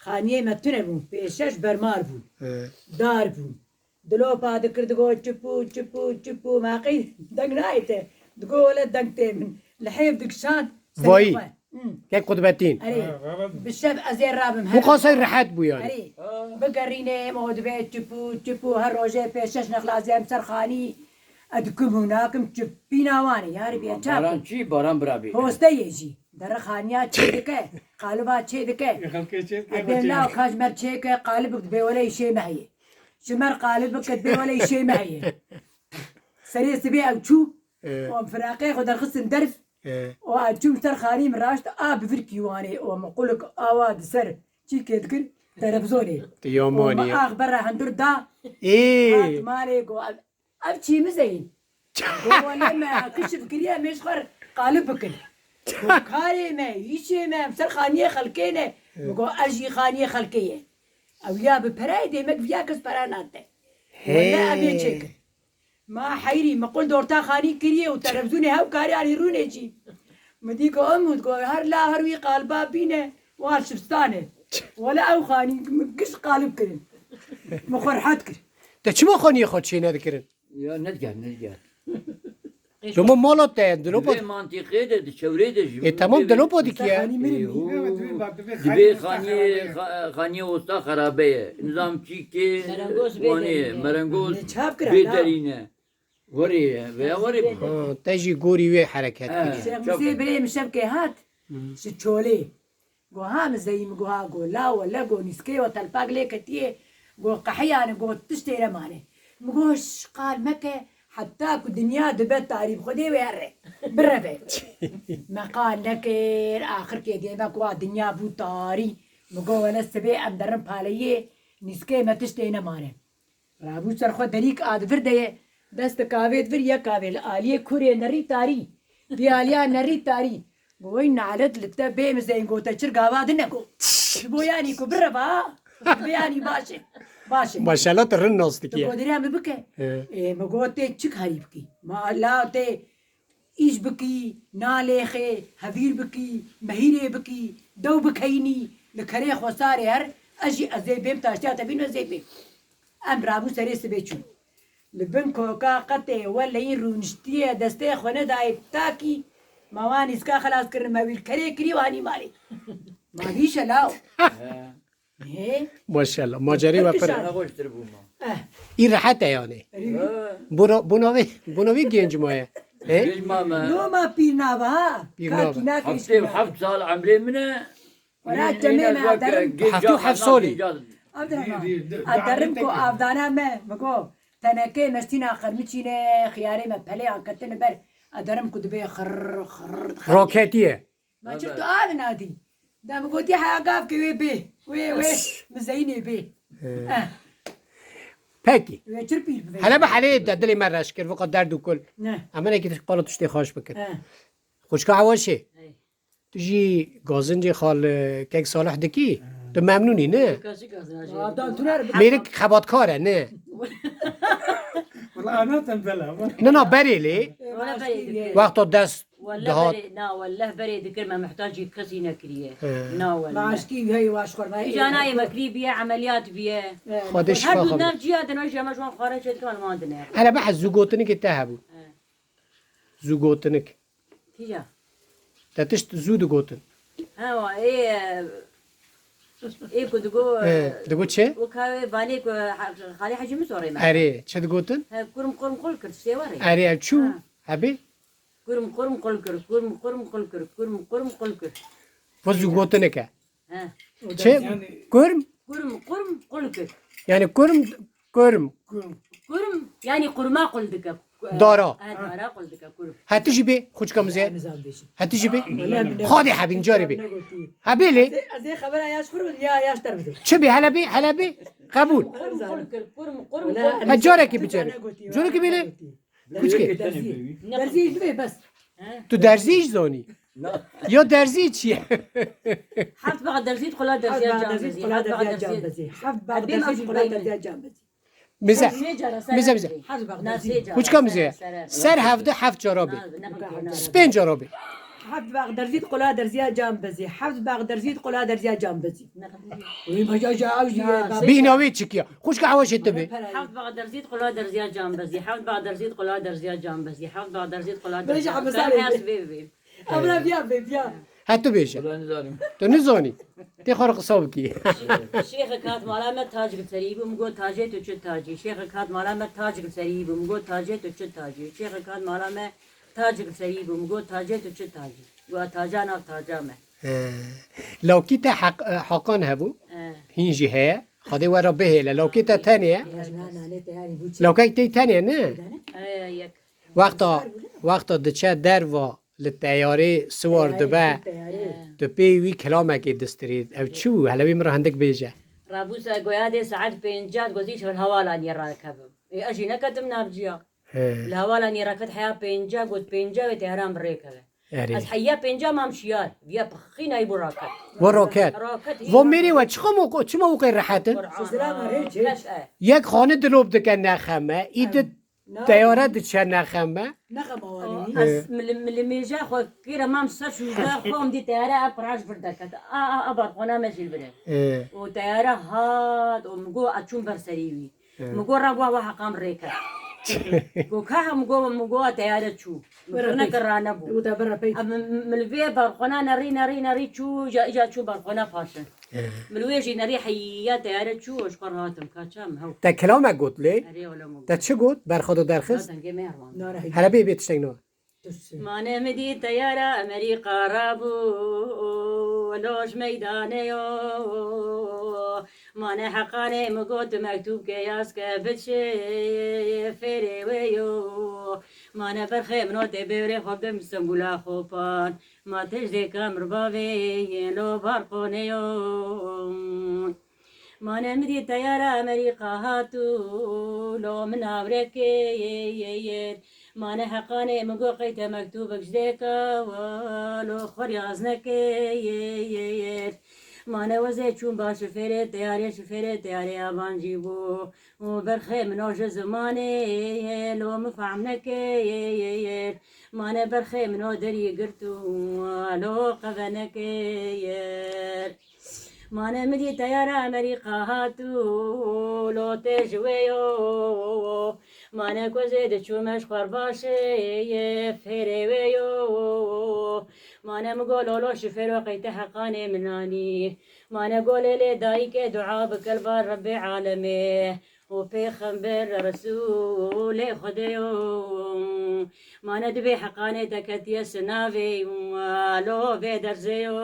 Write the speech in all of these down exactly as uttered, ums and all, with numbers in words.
Xaniyê me tune bûn, pêşeş bermar bûn. He. Dar bûn. Dilopa dikir, digo çipû, çipû, çipû, me qey deng nayê te. Digo wele deng tê min. Li hêv dikişand. Vayî. Serê xwe. Hmm. Kek Qutbetîn. Erê. Bi şev ez ê rabim. Her qasay rehet bû yani. Erê. Bigerîne, em o dibe çipû, çipû, her rojê pêşeş nexlaziyem ser xanî. Ez dikim û nakim çipîna wan ê. Yarî bê çap. Baran çi? Baran birabî. Posteyê jî. Dere xaniya çê dike. Qaliba çê dike. Xelkê çê dike. Ebê nav kaç mer çê ke qalibik dibe wele îşê me heye. Ji mer qalibik dibe wele îşê me heye. Serê sibê ew çû. Ee. Û em firaqê xwe derxistin derv. Ee. Û a çûm ser xanî min raşt a bi vir kîwanê û min qulik awa di ser çîkê dikir televizonê. Ti yamanî ya. Û min ax berra hundir da. Ê. Hat malê got, ev, ev çî mizeyîn. Got, wele me kişif kiriye, em ê ji xwe re qalib bikin. Got, karê me, îşê me, em ser xaniyê xelkê ne. Min got, ez jî xaniyê xelkê ye. Ew ya bi pereyê dê me viya kes pere nade. Wele ev ê çêkin. Ma heyrî, mi qul dorta xanî kiriye û televizûnê hew karê anî rûnê jî. Mi dî ku em û ku her la her wî qaliba bîne, wan şibstane. Wele ew xanî min giş qalib kirin. Min xwe rehet kir. Te çima xaniyê xwe çê nedikirin? Ya nediger, nediger. Loma mala te ye, dilopa. Di vê mantîqê de, di çewrê de jî. E, tamam, dilopa dikî ye. Xanî mirin. Ê, hû. Divê xaniyê, xa-, xaniyê osta xerabe ye. Nizam çîkê, merengoz bê wanê, derîne. Merengoz bê derîne. Werê ye, veya werê bû. Ha, te jî gorî wê hereket kiriye. Şex Mizê birê min şevkê hat, ji Çolê. Go ha Mizeyî, min go ha, go la wele, go nîskê we telpak lê ketiye, go qehiyane, go tiştê re mane. Min go şiqal meke, heta ku dinya dibe tarî, bi Xwedê wê here, bireve. Me qal nekir, axirkê dê me ku a dinya bû tarî. Min go wele sibê em derin paleyê, nîskê me tiştê nemane. Rabû ser xwe derîk a di vir de ye. Dest di kavê di vir, yek kavê li aliyê kurê nerî tarî. Vî aliya nerî tarî. Go wey nalet li te bê Mizeyî, go te çir gava din e go. Ji bo yanî ku bireva, bi yanî baş e. Baş e. Maşallah, tu rind nas dikî. Tu godiriya min bike. He. Ê, min got tê çi karî bikî? Ma la tê Îş bikî, nalêxê, hevîr bikî, mehîrê bikî, dew bikeyînî, li kerê xwesarê her, ez jî ez ê bêm taştiya te bînim, ez ê bêm. Em rabû serê sibê çûn. Li bin koka qetê weleyî rûniştiye, destê xwe nedayê takî, ma wan nîska xelas kirin, me wî li kerê kirî û anî malê. Ma dîşe law. He. He? Maşallah, macerê we pir. Hişan. Daha xweştir bû ma. Eh. Î rehet e yani. Erê. He. Bona, bona vê, bona vê genc ma ye. He? Genc ma me. No ma pîr nava ha. Pîr nava. Kakî nake. Heftê û heft sal emrê min e. Wala cemê me aderim. Heftê û heft salî. Aderim. Aderim ku avdana me, mi go, tenekê mestîna xermiçîne, xiyarê me peleyan ketine ber. Aderim ku dibê xirr, xirr, xirr. Roketiye. Ma çi tu av nadî? Da min gotî heya gav ke wê bê. Wê, wê, Mizeyînê bê. He. Eh. Pekî. Wê çir pîr bibe. Hele bi helê de dilê me reş kir, vika derd û kul. Ne. Em hinekî qala tiştê xweş bikin. He. Xwişka Ewaşê. Hey. Tu jî gazincê xal, e, kek Salih dikî? He. Tu memnûnî, ne? Kazî gazin, Adan Tuner. Mêrik xebatkar e, ne? Wala ana tembel e. Ne, na berê lê. Wala berê dikir. Wexta dest Wele dihat. Berê, na wele berê dikir, me muhtacî kesî nekiriye. He. Na wele. Maaşkî hey waş xorma. Îja nayê me kirî biye, emeliyat biye. He. Xwedê şifa xwe bide. Her du nav ciya din, o jeme ji wan xwarin çêdikim, li wan dine. Hele be, zû gotinikê te hebû. He. Zû gotinik. Kîja? Te tişt zû digotin. He, wa, ê, ê ku digo, He, digo çi? O ka vanê ku ha-, Xalê Hecî min sorê me. Erê, çi digotin? He, kurum kurum qul kir, sê warê. Erê, ev çû? Ha. Hebê? Kurum kurum qul kir, kurum kurum qul kir, kurum kurum qul kir. Bu zû gotinik e. He. Çi? Yani kurm? Kurm, kurm, qul kir. Yani kurm, kurm. Kurm, yani kurma qul dike. Dara. He, dara qul dike, kurm. Heti jî bê, xuçka mizê. Heti jî bê. Xadê hebîn carê bê. Hebê lê. Ez ê xebera yaş xur ya yaş ter bidim. Çi bê, hele bê, hele bê. Qebûl. Kurm, qul kir, kurm, kurm, qul kir. Ha, carekî bicarê. Carekî bê lê. Kuçkê. Derzî. Derzî ji bê bes. Tu derzî jî zanî. Ya derzî çi ye? Heft bax derzî, qula derziya can bezî. Heft bax derzî, qula derziya can bezî. Mize. Mize, mize. Kuçka mize. Ser hevde heft cara bê. Spênc cara bê. Heft bax derzît qula derziya cambezî. Heft bax derzît qula derziya cambezî. Wî baca ja ew jî Bîna wê çikiya. Xwişka hewa şê tibê. Heft bax derzît qula derziya cambezî. Heft bax derzît qula derziya cambezî. Heft bax derzît qula derziya cambezî. Bêje Hemza bê. Bê bê. Emre biya bê biya. He tu bêje. Tu nizanî. Tê xwe qisa bikî. Şêxek hat mala me tacik serî bû, min got tacê tu çi tacî. Şêxek hat mala me tacik serî bû, min got tacê tu çi tacî. Şêxek hat mala me tacik serî bû, min got tacê tu çi tacî. Got taca nav taca me. He. Lawkî te heq, e, heqan hebû. He. Hîn jî heye. Xwedê we re bihêle. Lawkê te tenê ye. Lawkek tê tenê ne? He, yek. Wexta, wexta diçe derva li teyarê siwar dibe. Tu pê wî kilamekê distirî. Ev çi bû? Hele wî min re hindik bêje. Rabûsa goya dê saet pênca gotî ji hevalaniyê rakevim. Ê, ez jî neketim navciya. He. Li hevalaniyê reket heya pênca got pênca wê teyaran bi rê keve. Erê. Ez heya pênca mam şiyar. Viya pixîna î bû raket. We raket. Raket hî. Vo mêrê we çiqa mo-, çima wê qey rehet in? Qur'an. Keş e. Yek xane dilop dike nexeme. Î di teyare diçe nexeme. Nexeme wanî. Ez mili, mili mêje xwe kêre mam ser şûze xwe em dî teyare ev quraj vir deket. A, a, a, balkona me jî bire. Ê. Û teyare hat û min got ez çûm ber serî wî. Min got, Rebwa we heqan rêke. Got, Ka he? Min got, min got, Teyare çû. Min firneke ranebû. Em, min li vê balkona nerî, nerî, nerî çû, îca, îca çû balkona paşin. Min wê jî nerî heya teyare çû, ji xwe rahatim, ka çem hew. Te kilamek got lê? Erê, wele min got. Te çi got? Berxwe do derxist? Dengê me herwan. Hele bê, bê tiştek no. Mane min dî teyara Amerîka rabû, loj meydanê yo. Mane heqanê min got mektûbke yaz ke biçe fêrê wê yo. Mane berxê min o tê bêrê xwe bidim Stembûla Xopan. Ma têjdêka mirbavê yên lo balkonê yo. Mane min dî teyara Amerîka hat û lo min awrekê yê yê yê. Mane heqanê min got qey te mektûbek ji dêka wa lo xwe riyaz nekê yê yê yê. Mane wezê çûn ba şifêrê teyarê, şifêrê teyarê avancî bû. Û berxê min o ji zimanê yê lo min fehm nekê yê yê yê. Mane berxê min o derî girt û lo qeve nekê yê. Mane min dî teyara Amerîka hat û lo tê ji wê yo. Mane ku zê diçûme ji xwe baş ê, fêrê wê yo. Mane min got lolo şifêro qey te heqanê min anî. Mane got lê lê dayikê dua bike li bar Rebbê alemê. û pêxember Resûlê Xwedê yo. Mane dibê heqanê te ketiye sinavê û lo vê derzê yo.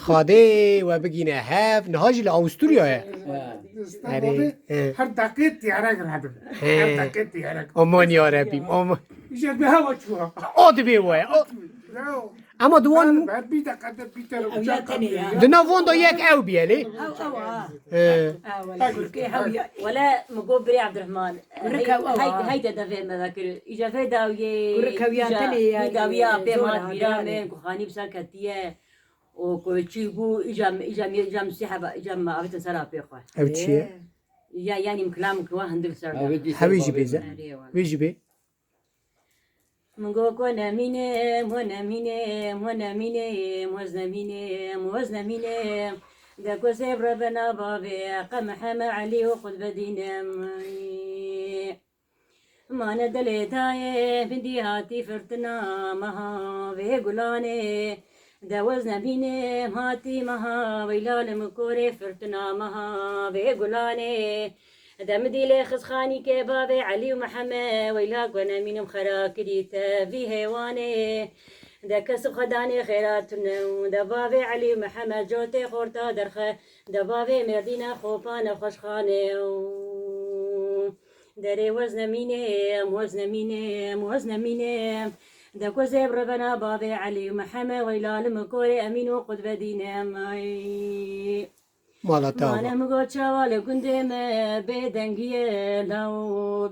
Xadê we bigîne hev, niha jî li Awisturyayê. Erê, Stenbolê e. Her deqê tiyarek radibin. He. Her deqê tiyarek. Aman ya Rebî, aman. Îje bi hewa çû. O dibê we. O. Bravo. Ama di wan Ber bî deqe de bî te Ew ya tenê ya. Di nav wan de yek ew bîye lê. Ew ew a. He. Ew wele gurkê hew ya. Wele mi got birê Abdurrahman. Gurik ew ew a. Hey, hey te devê me vekir. Îca vê dawiyê. Gurik ew ya tenê ya. Vê dawiya pê ma bîra me ku xanî bi ser ketiye. O ku çî bû îca îca îca sihaba îca me avêtin sera pê xwe. Ew çi ye? Ya yani kilam ki wa hindik ser. Hewî jî bêze. Wê jî bê. Min got ku nemînim, hûn nemînim, hûn nemînim, hûn nemînim, hûn nemînim. De ku zêb re bena bavê, qe Mihemed Elî û Qutbedînim. Mane dilê dayê, bindî hatî firtina meha vê gulanê. De wez nemînim, hatî meha, weyla li min korê firtina meha vê gulanê. De min dî lê xist xanîkê bavê Elî û Mihemed, weyla ku nemînim xera kirî te vî hêwanê. De kesib xwe danê xêra tune û de bavê Elî û Mihemed cotê xorta derxe, de bavê Mêrdîna Xopane xweşxanê û derê wez nemînê, em wez nemînê, em wez nemînê. De ku zêb ribena bavê Elî û Mihemed, weyla li min korê Emîn û Qutbedîn em. Ay. Mala te ava. Mane min got çawa li gundê me bêdengî ye, law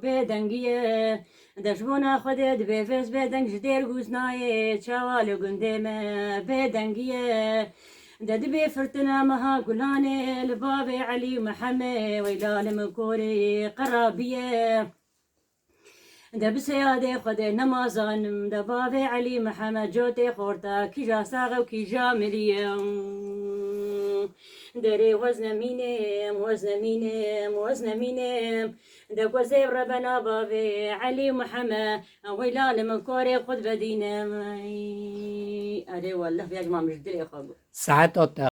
bêdengî ye. De ji bona Xwedê dibê vêz bêdeng ji dêr gûz nayê, çawa li gundê me bêdengî ye. De dibê firtina meha gulanê, li bavê Elî û Mihemê, weyla li min korê qerabî ye. De bi seyadê Xwedê nemazanim, de bavê Elî Mihemed cotê xorta, kîja sax e û kîja mirî ye. Derê wezne mînêm, wezne mînêm, wezne mînêm. De ku zêv rebena bavê Elî Mihemed, weyla li min korê xwe dibedînim. Erê wallah, viya ji ma min ji dilê xwe bû. Saeta te